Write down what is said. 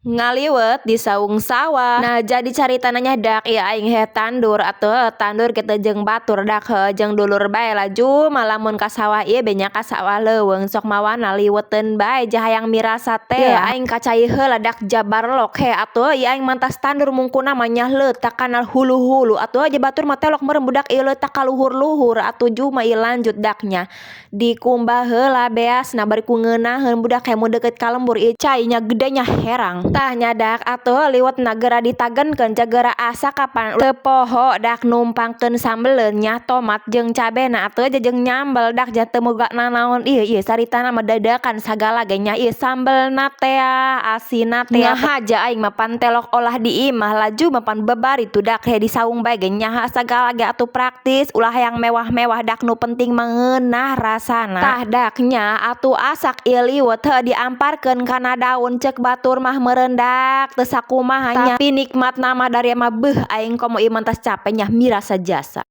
Ngaliwet di saung sawah. Nah, jadi caritana nya dak ieu aing heh tandur atuh tandur kitu jeung batur dak heuh jeung dulur bae laju malamun ka sawah ieu be nya ka sawah leuweung sok mawana liweteun bae ja hayang mirasa teh. Yeuh aing ka cai heula dak jabarlok he atuh ieu aing mantas tandur mungkuna mah nya leutak kana hulu-hulu atuh ja batur mah telok meureun budak ieu leutak ka luhur-luhur atuh cuma ieu lanjut daknya dikumbah heula beasna bari ku ngeunaheun budak he mun deukeut ka lembur ieu cai nya gede nya herang. Tah nya dak atuh liwetna geura ditagenkeun ja geura asak kapan teu poho dak numpangkeun sambeleun nya tomat jeung cabena atuh jeung nyambel dak ja teu boga nanaon ieu ieu saritana mah dadakan sagala ge nya ieu sambelna tea asinna tea ngahaja aing mah pan telok olah di imah laju mah pan babari tu dak he di saung bae ge nyaha sagala ge atuh praktis ulah hayang mewah-mewah dak nu penting mah ngeunah rasana. Tah dak nya atuh asak ieu liwet heuh diamparkeun kana daun ceuk batur mah meureun dak teu sakumaha nya tapi nikmatna mah dari mah beuh aing komo ieu mah tas cape nya mirasa jasa.